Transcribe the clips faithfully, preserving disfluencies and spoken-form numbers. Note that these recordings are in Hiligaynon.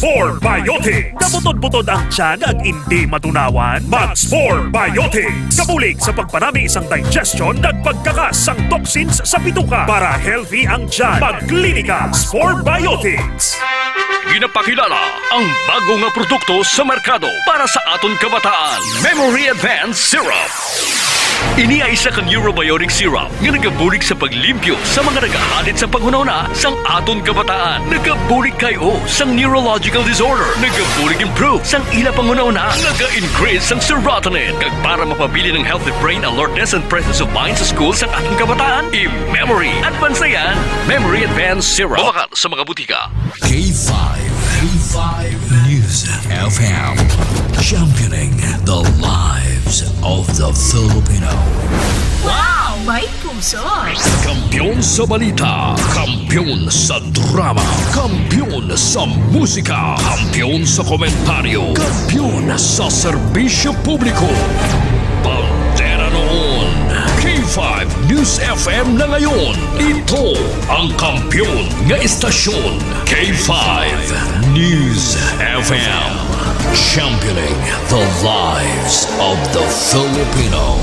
Spore Biotics. Kabutod-butod ang tiyan ag indi matunawan? Mag Spore Biotics. Kabulig sa pagpanami sang digestion ag pagkakas sang toxins sa bituka para healthy ang tiyan. Magklinika Spore Biotics. Ginapakilala ang bago nga produkto sa merkado para sa aton kabataan. Memory Advance Syrup. Ini ay isa ka neurobiotic syrup nga nagabulig sa paglimpyo sa mga nagahalit sa panghunahuna sang aton kabataan. Nagabulig kay o sang neurological disorder. Nagabulig improve sang ila panghunahuna. Naga-increase sang serotonin. Kag para mapabilin ang healthy brain alertness and presence of mind sa school sang aton kabataan, i-memory. Advance na yan. Memory Advance Syrup. Mabakal sa mga butika. K five, K five News F M, championing the lives of the Filipino. Wow! May puso! Kampiyon sa balita, kampiyon sa drama, kampiyon sa musika, kampiyon sa komentaryo, kampiyon sa serbisyo publiko. Bandera noon, K five News F M na ngayon. Ito ang kampiyon nga istasyon, K five News F M. Championing the lives of the Filipino.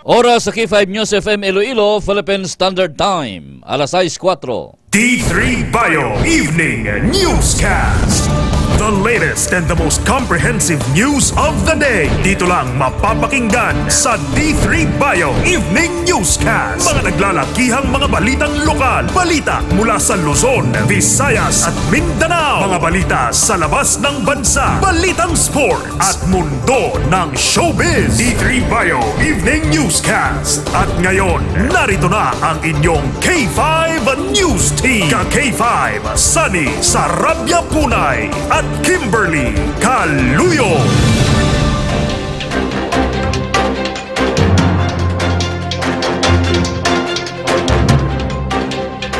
Oras sa K five News F M Iloilo, Philippine Standard Time, alas sais kuwatro. D three Bio Evening Newscast. The latest and the most comprehensive news of the day. Dito lang mapapakinggan sa D three Bio Evening Newscast. Mga naglalakihang mga balitang lokal, balita mula sa Luzon, Visayas at Mindanao, mga balita sa labas ng bansa, balitang sport, at mundo ng showbiz. D three Bio Evening Newscast. At ngayon, narito na ang inyong K five News Team. Ka K five, Sunny Sarabia Punay at Kimberly Caluyo.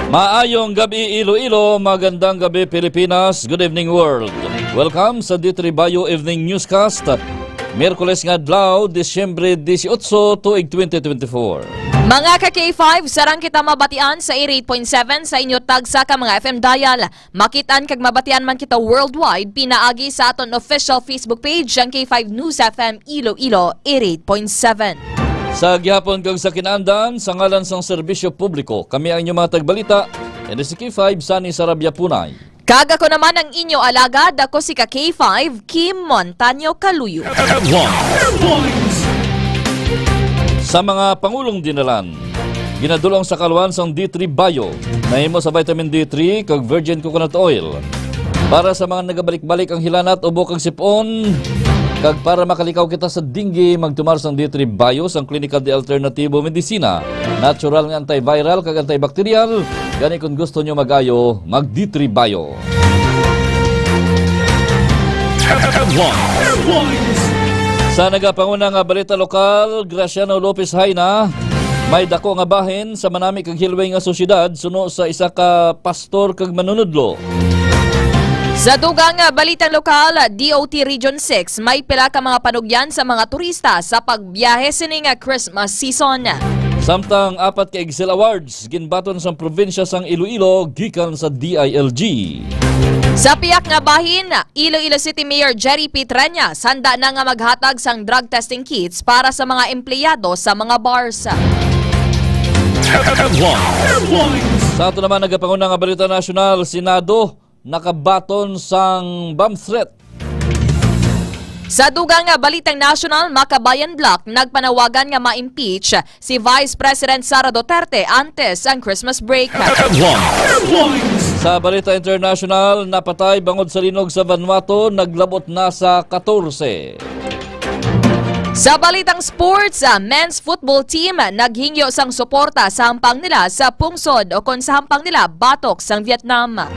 Maayong gabi, Iloilo. Magandang gabi, Pilipinas. Good evening, world. Welcome sa D three Bio Evening Newscast. Miyerkules nga adlaw, Disyembre dieciocho, tuig twenty twenty-four. Mga ka K five, sarang kita mabatian sa eighty-eight point seven sa inyo tagsa ka mga F M dial. Makitaan kag mabatian man kita worldwide pinaagi sa aton official Facebook page, ang K five News F M Iloilo eighty-eight point seven. Sa gihapon kag sa kinaandan, sa ngalan sang serbisyo publiko, kami ang inyong mga tagbalita, ini si K five Sunny Sarabia Punay. Kag ako naman ang inyo alagad, ako si ka K five, Kim Montaño Caluyo. Headlines. Sa mga pangulong dinalan, ginadul-ong sa kaluan sang D three Bio, nahimo sa vitamin D three kag virgin coconut oil. Para sa mga nagabalik-balik ang hilanat, ubo kag sip-on, kag para makalikaw kita sa dengue, magtumar sang D three Bio, sang clinical de alternatibo medisina, natural nga antiviral kag antibacterial, gani kon gusto nyo mag-ayo, mag D three Bio. Headlines. Sa nagapanguna nga balita lokal, Graciano Lopez Jaena, may dako nga bahin sa manami kag hilway nga sosyedad suno sa isa ka pastor kag manunudlo. Sa dugang nga balitang lokal, D O T Region six, may pila ka mga panugyan sa mga turista sa pagbiyahe sini nga Christmas season. Samtang apat ka Excel Awards ginbaton sang probinsya sang Iloilo gikan sa D I L G. Sa piyak nga bahin, Iloilo City Mayor Jerry P. Treñas handa na nga maghatag sang drug testing kits para sa mga empleyado sa mga bars. Headlines. Sa ato naman nagapanguna nga balita nasyonal, Senado nakabaton sang bomb threat. Sa dugang nga balitang nasyonal, Makabayan Bloc nagpanawagan nga ma-impeach si Vice President Sara Duterte antes ang Christmas break. Headlines. Sa balita international, napatay bangod sa linog sa Vanuatu, naglabot na sa katorse. Sa balitang sports, ah, men's football team naghingyo sang suporta sa hampang nila sa pungsod o kon sa hampang nila batok sang Vietnam.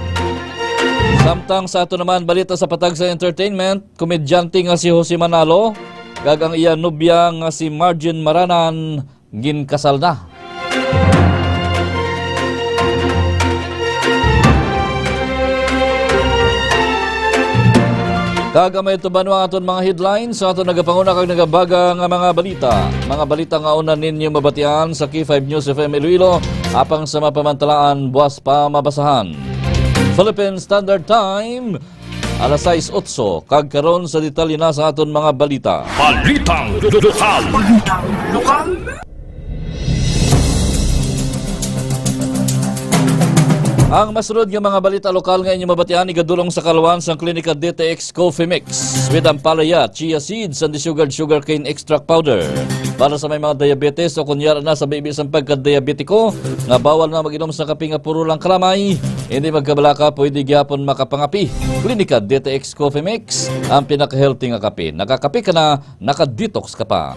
Samtang sa ato naman balita sa patag sa entertainment, komedyante nga si Jose Manalo kag ang iya nobya nga si Margin Maranan ginkasal na. Kag amay tubanwa aton mga headlines sa aton nagapanguna kag nagabaga nga mga balita. Mga balita nga una ninyo mabatian sa K five News F M Iloilo, apang sa mapamantalaan, buas pa mabasahan. Philippine Standard Time, alas sais otso, kag karon sa detalye na sa aton mga balita. Balitang lokal. Ang masunod nga mga balita lokal nga inyo mabatian, igadulong sa kaluan sang Klinika D T X Coffee Mix with ampalaya, chia seeds, and the sugared sugarcane extract powder. Para sa may mga diabetes o kunyara na sa bibi sang pagka-diabetiko nga bawal na mag-inom sa kape nga puro lang kalamay, hindi magkabalaka, pwede gyapon makapangapi. Klinika D T X Coffee Mix, ang pinaka-healthy nga kape. Nakakape ka na, naka-detox ka pa.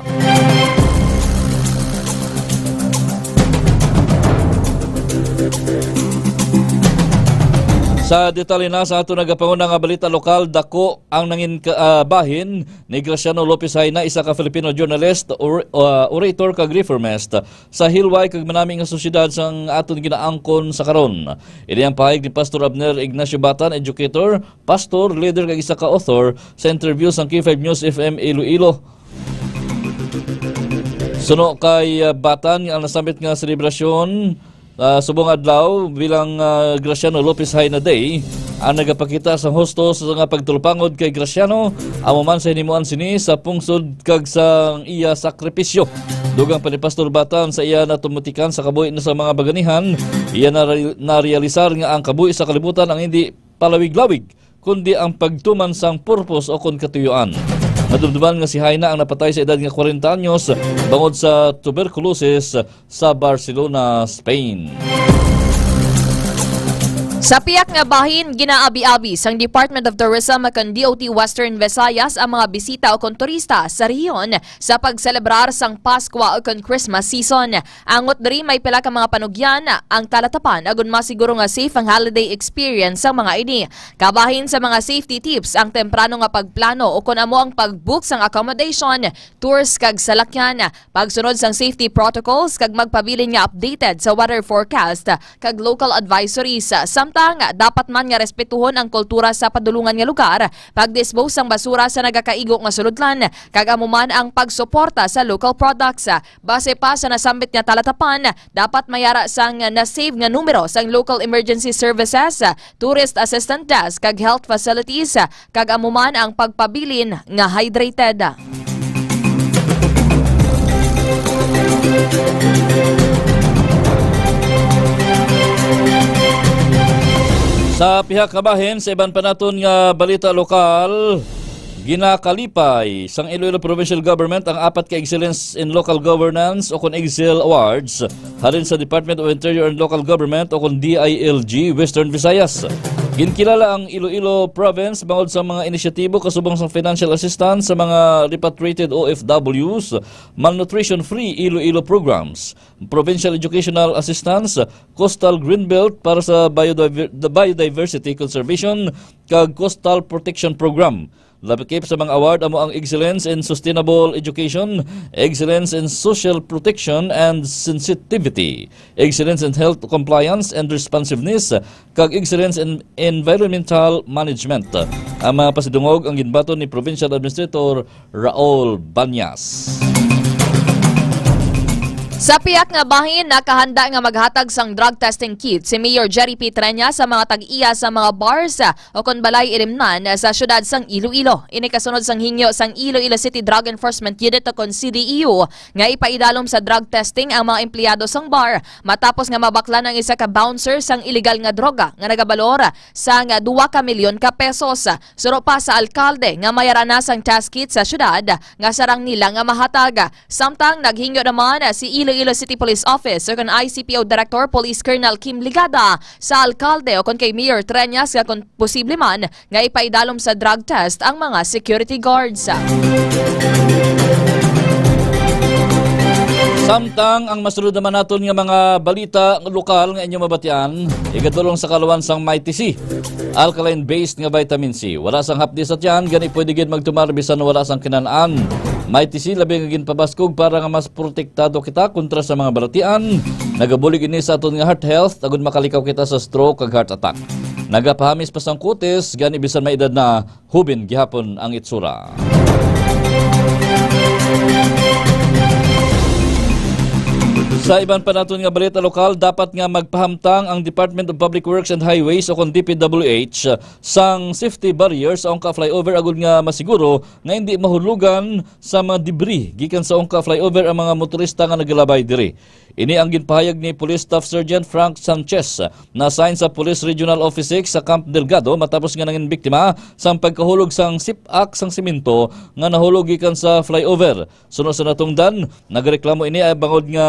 Sa detalye na sa ato nagapanguna nga balita lokal, dako ang nangin ka-, ah, bahin ni Graciano Lopez Jaena, isa ka Filipino journalist, or-, ah, orator kag reformist sa hilway kag manami nga sosyedad sang aton ginaangkon sa karon. Ini ang pahayag ni Pastor Abner Ignacio Batan, educator, pastor, leader kag isa ka author, sa interview sang K five News F M Iloilo. Suno kay, ah, Batan, ang nasambit nga selebrasyon, ah, subong adlaw bilang, ah, Graciano Lopez Jaena Day ang nagapakita sa husto sa nga pagtulpangod kay Graciano, amo man sa hinimuan sini sa pungsod kag sa iya sakripisyo. Dugang pa ni Pastor Batan, sa iya natumutikan sa kabuhi na sa mga baganihan, iya na, narealisar nga ang kabuhi sa kalibutan ang hindi palawig-lawig, kundi ang pagtuman sang purpose o kon katuyuan. Madumduman nga si Jaena ang napatay sa edad nga kwarenta anyos bangod sa tuberculosis sa Barcelona, Spain. Sa pihak nga bahin, ginaabi-abi sang Department of Tourism kag D O T Western Visayas ang mga bisita o kon turista sa rehiyon sa pagselebrar sang Paskwa o kon Christmas season. Angot diri, may pila ka mga panugyan ang talatapan agud masiguro nga safe ang holiday experience sang mga ini. Kabahin sa mga safety tips ang temprano nga pagplano o kon amo ang pag-book sang accommodation, tours kag salakyan, pagsunod sang safety protocols kag magpabilin nga updated sa weather forecast kag local advisories. Samtang dapat man nga respetuhon ang kultura sa padulungan nga lugar, pag-dispose sang basura sa nagakaigo nga sulodlan, kag amo man ang pagsuporta sa local products. Base pa sa nasambit nga talatapan, dapat may ara sang na-save nga numero sang local emergency services, tourist assistance desk, kag health facilities, kag amo man ang pagpabilin nga hydrated. Sa pihak nga bahin, sa iban pa naton nga balita lokal, ginakalipay sang Iloilo Provincial Government ang apat ka Excellence in Local Governance o kon EXIL Awards halin sa Department of Interior and Local Government o kon D I L G Western Visayas. Ginkilala ang Iloilo Province bangod sa mga inisyatibo kasubong sa financial assistance sa mga repatriated O F Ws, malnutrition-free Iloilo programs, provincial educational assistance, coastal green belt para sa biodiver-, the biodiversity conservation, kag coastal protection program. Lakip sa mga award amo ang Excellence in Sustainable Education, Excellence in Social Protection and Sensitivity, Excellence in Health Compliance and Responsiveness, kag Excellence in Environmental Management. Ang mga pasidungog ang ginbaton ni Provincial Administrator Raul Banyas. Sa pihak nga bahin, nakahanda nga maghatag sang drug testing kit si Mayor Jerry P. Treñas sa mga tag-iya sa mga bars, ah, o kon balay ilimnan sa siyudad sang Iloilo. Ini kasunod sang hingyo sang Iloilo City Drug Enforcement Unit o kon C D E U nga ipaidalom sa drug testing ang mga empleyado sang bar matapos nga mabaklan ang isa ka bouncer sang iligal nga droga nga nagabalor sang dua ka milyon ka pesos. Suno pa sa alkalde nga may ara na sang test kit sa siyudad nga sarang nila nga mahatag. Samtang naghingyo naman si Iloilo City Police Office o kon I C P O Director Police Colonel Kim Ligada sa alkalde o kon kay Mayor Treñas nga kon posible man nga ipaidalom sa drug test ang mga security guards. Samtang ang masunod naman naton nga mga balita lokal nga inyo mabatian, igadulong sa kaluan sang Mighty C, alkaline-based nga vitamin C. Wala sang hapdi sa tiyan, gani pwede gid magtumar bisan wala sang kinan-an. Mighty C labi nga ginpabaskog para nga mas protektado kita kontra sa mga balatian. Nagabulig ini sa aton nga heart health, agud makalikaw kita sa stroke kag heart attack. Nagapahamis pa sang kutis, gani bisan may edad na, hubin gihapon ang itsura. Sa iban pa naton nga balita lokal, dapat nga magpahamtang ang Department of Public Works and Highways o kon D P W H sang safety barrier sa Ongka Flyover agud nga masiguro nga hindi mahulugan sa mga debris gikan sa Ongka Flyover ang mga motorista nga nagalabay diri. Ini ang ginpahayag ni Police Staff Sergeant Frank Sanchez, na-assign sa Police Regional Office six sa Camp Delgado matapos nga nangin biktima sang pagkahulog sang sip-ak sang semento nga nahulog gikan sa flyover. Suno sa natungdan, nagreklamo ini ay bangod nga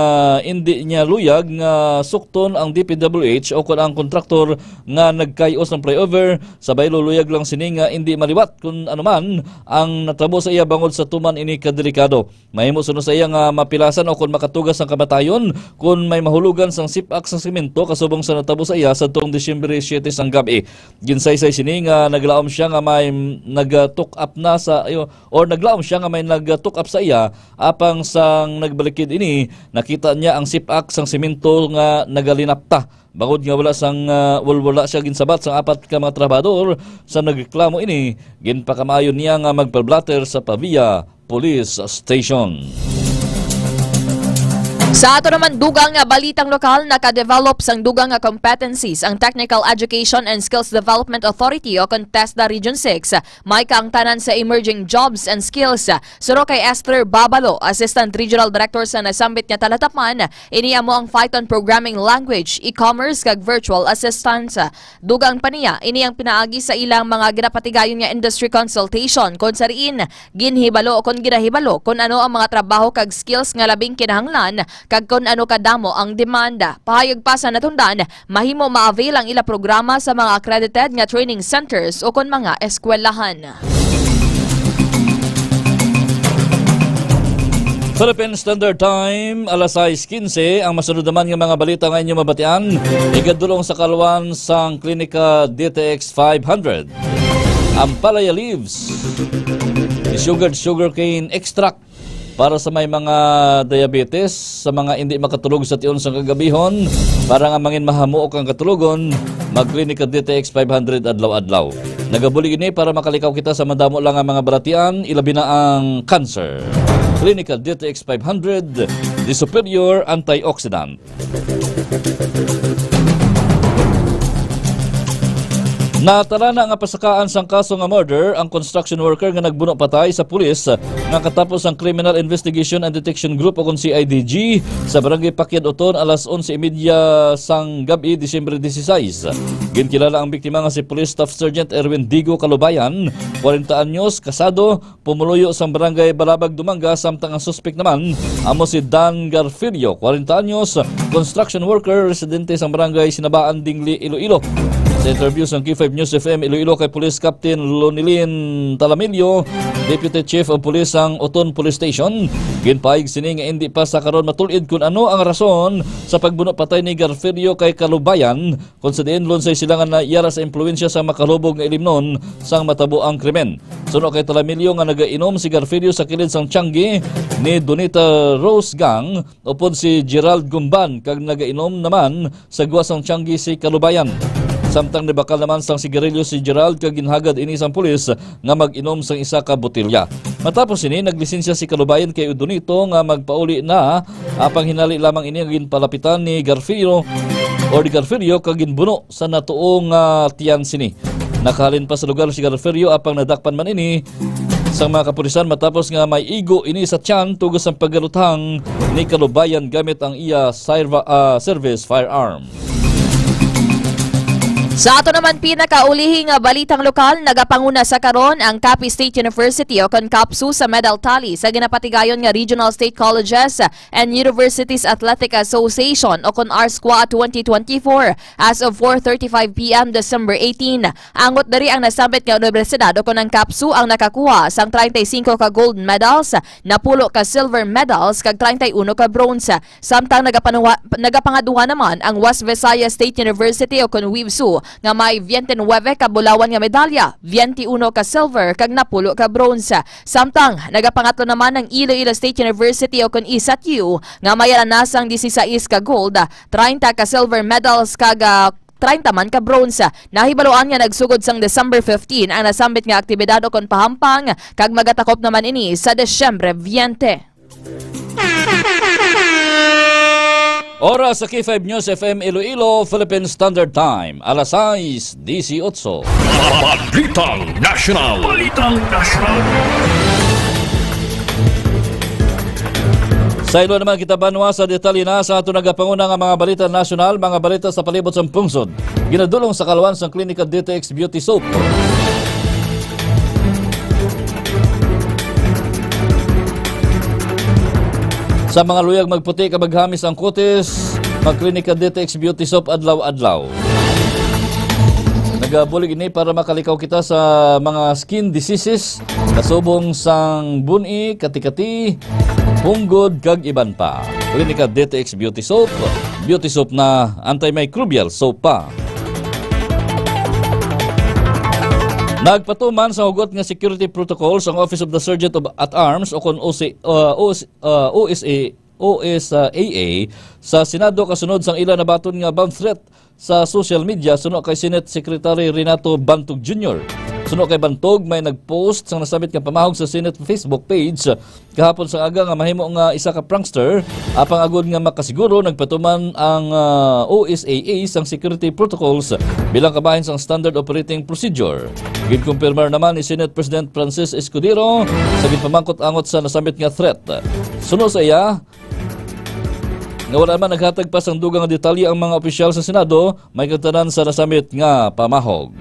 indi niya luyag nga sukton ang D P W H o kon ang kontraktor nga nagkay-o sang flyover. Sa baylo, luyag lang sini nga indi maliwat kun ano man ang natabo sa iya bangod sa tuman ini kadelikado. Mahimo suno sa iya nga mapilasan o kon makatugas ang kamatayon kon may mahulugan sang sip-ak sang semento kasubong sa natabo sa iya sadtong Disyembre siete sang gab-i. Ginsaysay sini nga naglaom siya nga may nag-took up na sa, or naglaom siya nga may nag-took up sa iya, apang sang nagbalikid ini, nakita niya ang sip-ak sang semento nga nagalinapta. Bangod nga wala sang, ah, wal-, wala siya ginsabat sang apat ka mga trabahador sa nagreklamo ini, ginpakamaayo niya nga magpa-blotter sa Pavia Police Station. Sa ato naman dugang nga balitang lokal, naka-develop sang dugang nga competencies ang Technical Education and Skills Development Authority o kon TESDA Region six, may kaangtanan sa emerging jobs and skills. Suro kay Esther Babalo, Assistant Regional Director sa nasambit nga talatapan, ini amo ang Python programming language, e-commerce, kag virtual assistant. Dugang pa niya, ini ang pinaagi sa ilang mga ginapatigayon nga industry consultation, kon sa diin ginhibalo o kon ginahibalo kon ano ang mga trabaho kag skills nga labing kinahanglan kag kon ano kadamo ang demanda. Pahayag pa sa natundan, mahimo ma-avail ang ila programa sa mga accredited nga training centers o kon mga eskwelahan. Philippine Standard Time, alas sais quince. Ang masunod naman nga mga balita nga inyo mabatian, igadulong sa kaluan sang Klinika D T X five hundred. Ampalaya leaves, sugared sugarcane extract para sa may mga diabetes, sa mga indi makatulog sa tion sang kagabihon, para nga mangin mahamuok ang katulogon, mag-Klinika D T X five hundred adlaw-adlaw. Nagabulig ini para makalikaw kita sa madamo lang nga mga balatian, ilabi na ang cancer. Klinika D T X five hundred, the superior antioxidant. Natalana nga pasakaan sang kaso nga murder ang construction worker nga nagbuno patay sa pulis nga katapos ang Criminal Investigation and Detection Group o kon C I D G sa Barangay Pakyad Oton alas onse y media sang gab-i, Disyembre dieciséis. Ginkilala ang biktima nga si Police Staff Sergeant Erwin Digo Kalubayan, kwarenta anyos, kasado, pumuluyo sang Barangay Balabag, Dumangas, samtang ang suspek naman amo si Dan Garfilio, kwarenta anyos, construction worker, residente sang Barangay Sinabaan, Dingli, Iloilo. Sa interview sang Q five News F M Iloilo kay Police Captain Lonilin Talamillo, Deputy Chief of Police sang Oton Police Station, ginpahayag sini nga indi pa sa karon matul-id kun ano ang rason sa pagbuno patay ni Garfilio kay Kalubayan, kung sa diin lunsay sila nga naiyara sa impluwensya sang makalubog nga ilimnon sang matabo ang krimen. Suno kay Talamillo nga nagainom si Garfilio sa kilid sang tiyanggi ni Donita Rose Gang upod si Gerald Gumban kag nagainom naman sa gwa sang tiyanggi si Kalubayan. Samtang nibakal naman sang sigarilyo si Gerald kag ginhagad ini sang pulis nga mag-inom sang isa ka botelya. Matapos ini, naglisensya si Kalubayan kay Donito nga magpauli na, apang hinali lamang ini nga ginpalapitan ni Garfilio or ni Garfilio kag ginbuno sa natuo nga tiyan sini. Nakahalin pa sa lugar si Garfilio apang nadakpan man ini sang mga kapulisan matapos nga may igo ini sa tiyan tungod sa paggaluthang ni Kalubayan gamit ang iya sirva-, ah, service firearm. Sa ato naman pinakaulihi nga balitang lokal, nagapanguna sa karon ang Capi State University o kon CAPSU sa medal tally sa ginapatigayon nga Regional State Colleges and Universities Athletic Association o kon ARSCWA twenty twenty-four as of four thirty-five p m December eighteen. Angot diri ang nasambit nga universidad o kon ang CAPSU ang nakakuha sang treinta y cinco ka gold medals, napulo ka silver medals kag treinta y uno ka bronze. Samtang nagapanuha-, nagapangaduha naman ang West Visayas State University o kon WVSU nga may veinte nueve ka bulawan nga medalya, veinte uno ka silver kag napulo ka bronze. Samtang nagapangatlo naman ang Iloilo State University o kon ISAT-U nga may alanasang dieciséis ka gold, treinta ka silver medals kag, ah, treinta man ka bronze. Nahibaluan nga nagsugod sang December fifteen ang nasambit nga aktibidad ukon pahampang, kag magatakop naman ini sa Disyembre twenty. Oras sa K five News F M Iloilo, Philippine Standard Time, alas sais dieciocho. Balitang National. Balitang National. Sa ilo naman kita, banwa, sa detalye na sa ato nagapanguna nga mga balita nasyonal, mga balita sa palibot sang pungsod. Ginadulong sa kaluan sang Klinika D T X Beauty Soap. Sa mga luyag magputi kag maghamis ang kutis, mag-Klinika D T X Beauty Soap adlaw-adlaw. Nagabulig ini para makalikaw kita sa mga skin diseases, kasubong sang bun-i, kati-kati, punggod, kag iban pa. Klinika D T X Beauty Soap, Beauty Soap na antimicrobial soap pa. Nagpatuman sa hugot nga security protocols ang Office of the Sergeant of at Arms o kon O C, uh, O C, uh, O S A, O S A A sa Senado kasunod sang ila nabaton nga bomb threat sa social media suno kay Senate Secretary Renato Bantog Junior. Suno kay Bantog, may nag-post sang nasambit nga pamahog sa Senate Facebook page kahapon sa aga nga mahimo nga isa ka prankster, apang agod nga makasiguro, nagpatuman ang, ah, O S A A sang security protocols bilang kabahin sang Standard Operating Procedure. Ginkumpirmar naman ni Senate President Francis Escudero sa ginpamangkot angot sa nasambit nga threat. Suno sa iya, nga wala man naghatag pa sang dugang nga detalye ang mga opisyal sa Senado, may kagtanan sa nasambit nga pamahog.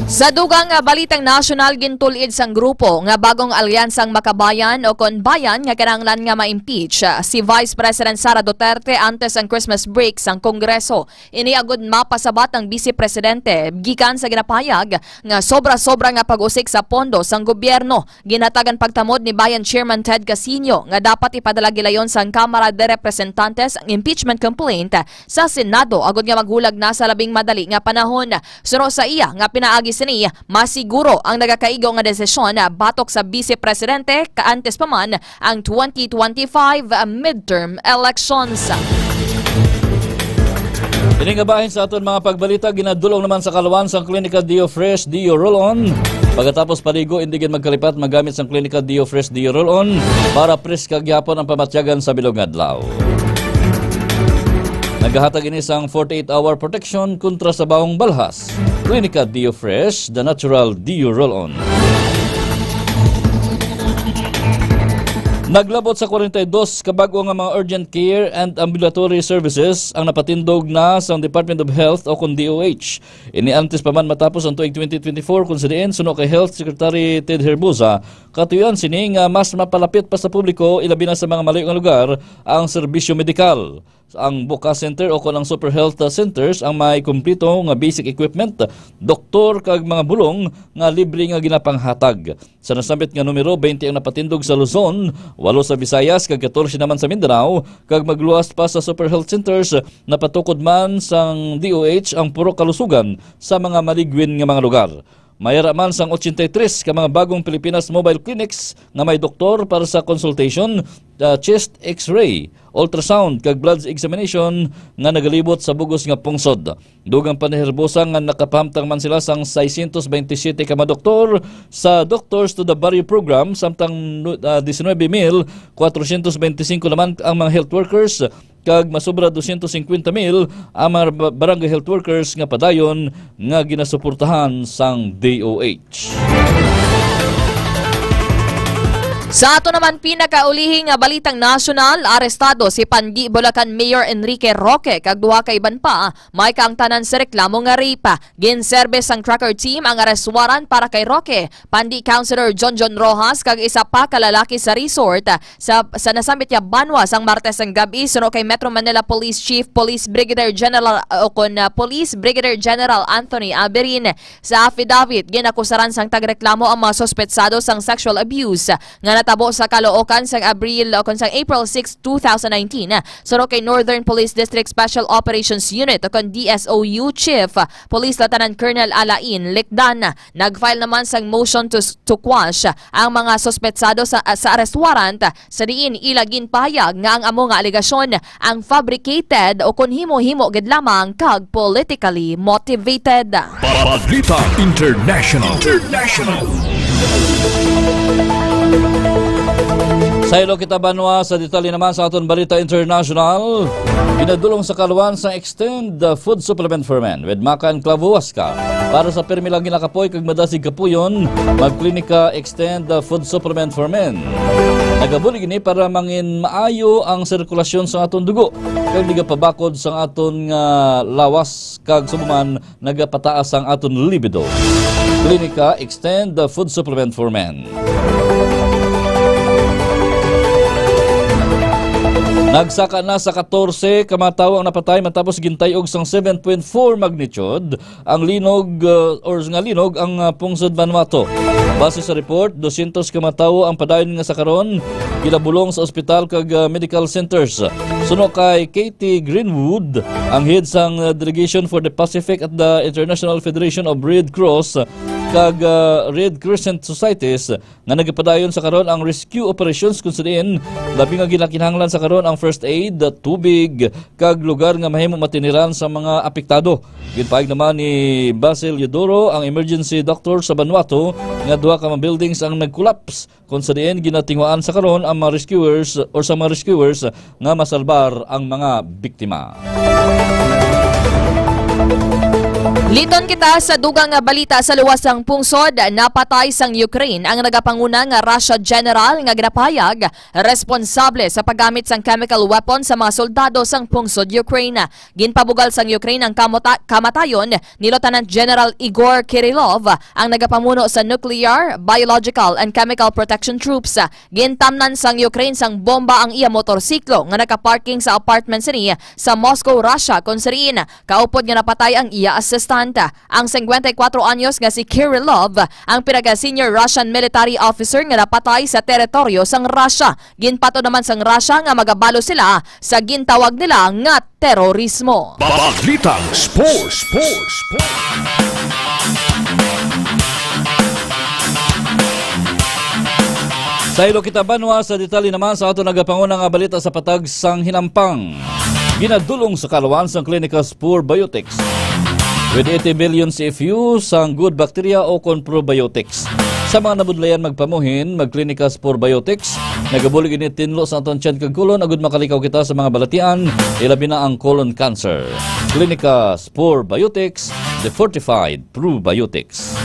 Sa dugang nga balitang nasyonal, gintul-id sang grupo nga Bagong Alyansang Makabayan o kon Bayan nga kinahanglan nga ma-impeach si Vice President Sara Duterte antes ang Christmas break sang Kongreso. Ini agud mapasabat ang Vice Presidente gikan sa ginapahayag nga sobra-sobra nga pag-usik sa pondo sang gobyerno. Ginhatagan pagtamod ni Bayan Chairman Ted Casino nga dapat ipadala gilayon sang Kamara de Representantes ang impeachment complaint sa Senado agud nga maghulag na sa labing madali nga panahon. Suno sa iya nga pinaagi sini, mas siguro ang nagakaigo nga desisyon batok sa Vice Presidente kaantes pa man ang twenty twenty-five midterm elections. Ini nga bahin sa aton mga pagbalita, ginadulong naman sa kaluan sang Klinika Dio Fresh Dio Roll-On. Pagkatapos paligo, indi gid magkalipat magamit sang Klinika Dio Fresh Dio Roll-On para preska gihapon ang pamatyagan sa bilog nga adlaw. Nagahatag ini sang forty-eight hour protection kontra sa bahong balhas. Klinika Dio Fresh, the natural Dio Roll-On. Naglabot sa kwarenta y dos ka bag-o nga mga urgent care and ambulatory services ang napatindog na sang Department of Health o kon D O H. Ini antes pa man matapos ang tuig twenty twenty-four, kung sa diin, suno kay Health Secretary Ted Herbosa, katuyoan sini nga mas mapalapit pa sa publiko, ilabi na sa mga malayo nga lugar, ang serbisyo medikal. Ang Buka Center o kon ang Super Health Centers ang may kumpleto nga basic equipment, doktor, kag mga bulong nga libre nga ginapanghatag. Sa nasambit nga numero, twenty ang napatindog sa Luzon, walo sa Visayas, kag katorse naman sa Mindanao, kag magluwas pa sa Super Health Centers, napatukod man sang D O H ang puro kalusugan sa mga maligwin nga mga lugar. May ara man sang ochenta y tres ka mga bagong Pilipinas Mobile Clinics nga may doktor para sa consultation, uh, chest X-ray, ultrasound, kag blood examination nga nagalibot sa bug-os nga pungsod. Dugang pa ni Herbosa nga nakapahamtang man sila sang seiscientos veintisiete ka mga doktor sa Doctors to the Barrio Program, samtang, uh, diecinuebe mil cuatrocientos veinticinco naman ang mga health workers kag masubra doscientos cincuenta mil ang mga ba-, barangay health workers nga padayon nga ginasuportahan sang D O H. Sa ato naman pinakaulihi nga balitang nasyonal, arestado si Pandi Bulacan Mayor Enrique Roque kag duha ka iban pa may kaangtanan sa reklamo nga rape. Ginserbe sang tracker team ang arrest warrant para kay Roque, Pandi Councilor John John Rojas, kag isa pa ka lalaki sa resort sa, sa nasambit nga banwa sang Martes ang gab-i, suno kay Metro Manila Police Chief Police Brigadier General, uh, o kon, uh, Police Brigadier General Anthony Alberin. Sa affidavit, ginakusaran sang tagreklamo ang mga suspetsado sang sexual abuse nga nagtabo sa Caloocan sang Abril o kon sang April six, two thousand nineteen. Suno kay Northern Police District Special Operations Unit o kon D S O U Chief Police Lieutenant Colonel Alain Licdan, nag-file naman sang motion to, to quash ang mga suspetsado sa, sa arrest warrant, sa diin ila ginpahayag nga ang amo nga alegasyon ang fabricated o kon himo-himo gid lamang kag politically motivated. Balita International. International. Saylo kita banwa sa detalye naman sa aton balita international. Ginadulong sa Caloocan sang Extend the Food Supplement for Men with Makan Clavo Huasca para sa pirmi lang ginakapoy kag madasig kapuyon, magklinika Extend the Food Supplement for Men. Nagabulig ini para mangin maayo ang sirkulasyon sa aton dugo kag nagapabakod sa aton nga lawas kag subuman nagapataas ang aton libido. Klinika Extend the Food Supplement for Men. Nagsaka na sa katorse ka mga tawo ang napatay matapos gintay-og sang seven point four magnitude ang linog, uh, or nga linog ang, uh, pungsod Vanuatu. Base sa report, dosyentos ka mga tawo ang padayon nga sa karon ginabulong sa ospital kag, uh, medical centers. Suno kay Katie Greenwood, ang head sang, uh, Delegation for the Pacific at the International Federation of Red Cross, uh, kag, uh, Red Crescent Societies, nga nagapadayon sa karon ang rescue operations, kung sa diin labi nga ginakinahanglan sa karon ang first aid, tubig, kag lugar nga mahimo matiniran sa mga apektado. Ginpahayag naman ni Basil Yodoro, ang emergency doctor sa Vanuatu, nga duha ka mga buildings ang nag-collapse, kung sa diin ginatinguhaan sa karon ang mga rescuers or sa mga rescuers nga masalbar ang mga biktima. Liton kita sa dugang nga balita sa luwas sang pungsod. Napatay sang Ukraine ang nagapanguna nga Russia general nga ginapahayag responsable sa paggamit sang chemical weapon sa mga soldado sang pungsod Ukraine. Ginpabugal sang Ukraine ang kamuta-, kamatayon ni Lieutenant General Igor Kirillov, ang nagapamuno sa Nuclear, Biological, and Chemical Protection Troops. Gintamnan sang Ukraine sang bomba ang iya motorsiklo nga nakaparking sa apartment sini sa Moscow, Russia, kon sa diin kaupod nga napatay ang iya assistant. Ang singkwenta y kuwatro anyos nga si Kirillov ang pinaka-senior Russian military officer nga napatay sa teritoryo sang Russia. Ginpatod naman sang Russia nga magabalo sila sa gintawag nila nga terorismo. Balitang Sports. Sports. Sports. Saylo kita banwa sa detalye naman sa ato nagapanguna nga balita sa patag sang hinampang. Ginadulong sa Caloocan sang Clinicas Probiotics with eighty million C F U sang good bacteria o kon probiotics. Sa mga nabudlayan magpamuhin, mag-Clinicas Probiotics. Nagabulig ini tinlo sa aton tiyan kag kolon agud makalikaw kita sa mga balatian, ilabi na ang colon cancer. Clinicas Probiotics, the fortified probiotics.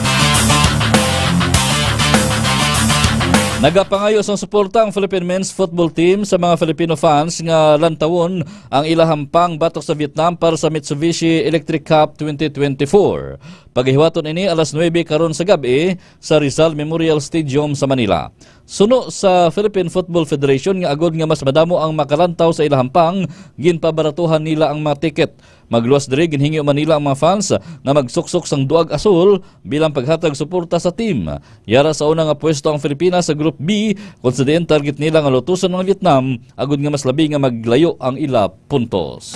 Nagapangayo sang suporta ang Philippine men's football team sa mga Filipino fans nga lantawon ang ila hampang batok sa Vietnam para sa Mitsubishi Electric Cup twenty twenty-four. Pagahiwaton ini alas nuebe karon sa gab-i sa Rizal Memorial Stadium sa Manila. Suno sa Philippine Football Federation, nga agod nga mas madamo ang makalantaw sa ila hampang, ginpabaratuhan nila ang mga tiket. Magluwas diri, ginhingyo man nila ang mga fans nga magsuksok sang duag asul bilang paghatag suporta sa team. Yara sa una nga pwesto ang Pilipinas sa Group B, kung sa diin target nila nga lutuson ang Vietnam, agud nga mas labi nga maglayo ang ila puntos.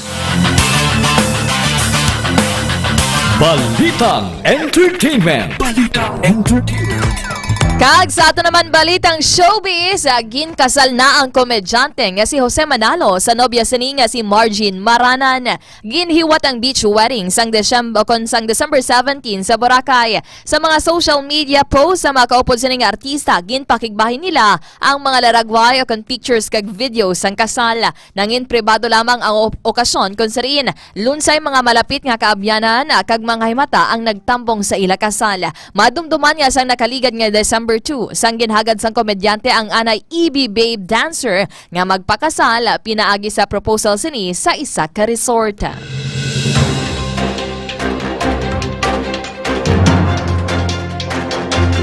Balitang Entertainment. Balitang Entertainment. Kag sa ato naman balitang showbiz, ah, ginkasal na ang komedyante nga si Jose Manalo sa nobya sini nga si Margin Maranan. Ginhiwat ang beach wedding sang December, kon sang December seventeen sa Boracay. Sa mga social media posts sa mga kaupod sini nga artista, ginpakigbahin nila ang mga laragway o kon pictures kag video sang kasal. Nangin pribado lamang ang op-, okasyon kon sa diin lunsay mga malapit nga kaabyanan, ah, kag mga himata ang nagtambong sa ila kasal. Madumduman nga sang nakaligad nga December two, sang ginhagad sang komedyante ang anay E B Babe Dancer nga magpakasal pinaagi sa proposal sini sa isa ka resort.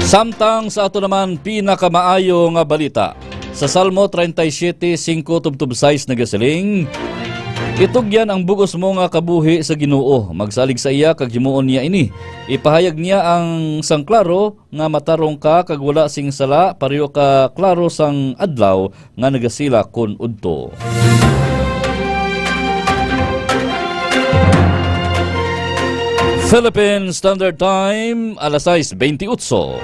Samtang sa ato naman pinakamaayo nga balita, sa Salmo treinta y siete cinco tubtob sais nagasiling, Itugyan ang bug-os mo nga kabuhi sa Ginoo, magsalig sa iya kag himuon niya ini. Ipahayag niya ang sang klaro nga matarong ka kag wala sing sala, pareho ka klaro sang adlaw nga nagasila kon udto. Philippine Standard Time, alas sais bentiocho.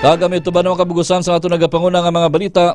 Kag kami tuban mga kabugusan sa ato nagapanguna nga mga balita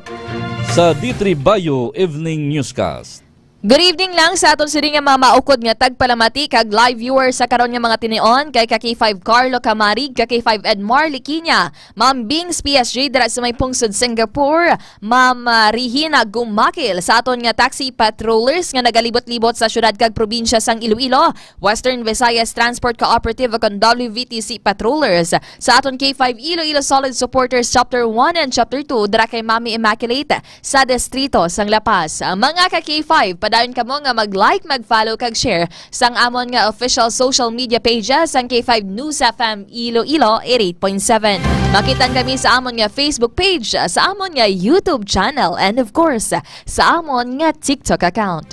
sa D three Bayo Evening Newscast. Good evening lang sa aton sini nga mga maukod nga tagpalamati kag live viewers sa karon nga mga tinion, kay ka K five Carlo Camarig, ka K five Edmar Liquiña, Ma'am Bings P S J dira sa may pungsod Singapore, Ma'am, ah, Regina Gumakil sa aton nga taxi patrollers nga nagalibot-libot sa syudad kag probinsya sang Iloilo, Western Visayas Transport Cooperative kon W V T C patrollers, sa aton K five Iloilo Solid Supporters Chapter one and Chapter two dira kay Mami Immaculate, sa distrito sang La Paz. Mga ka K five, padayon kamo nga mag-like, mag-follow kag share sang amon nga official social media pages sang K five News F M Iloilo eighty-eight point seven. Makitan kami sa amon nga Facebook page, sa amon nga YouTube channel, and of course, sa amon nga TikTok account.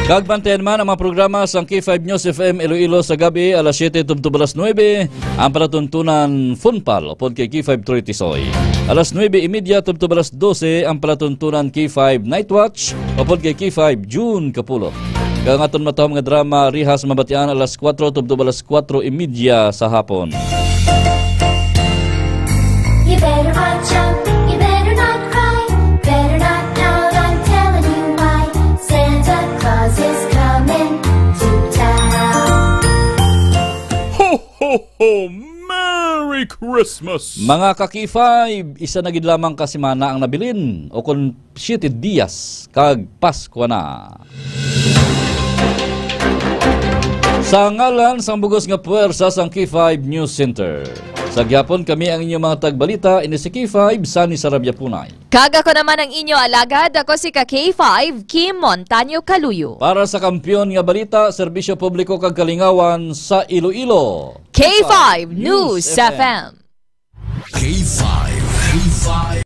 Kag bantayan man ang mga programa sang K five News F M Iloilo sa gabi, alas siete tubtob alas nuebe, ang palatuntunan Funpal upod kay K five Troy Tisoy. Alas nuebe y media tubtob alas dose ang palatuntunan K five Night Watch upod kay K five June Kapulot. Kag ang aton matahom nga drama Rihas Mabatian alas kuwatro tubtob alas kuwatro y media sa hapon. You better watch out, you better not cry, better not pout, I'm telling you why. Santa Claus is coming to town. Ho, ho, ho! Merry Christmas! Mga ka-K five, isa na gid lamang ka semana ang nabilin, o kon siete dias, kag Paskwa na. Sa ngalan sang bug-os nga puwersa sang K five News Center, sa gihapon kami ang inyong mga tagbalita, ini si K five, Sunny Sarabia Punay. Kag ako naman ang inyo alagad, ako si ka K five, Kim Montaño Caluyo. Para sa Kampiyon nga Balita, Serbisyo Publiko kag Kalingawan sa Iloilo. K five News F M. K five. K five.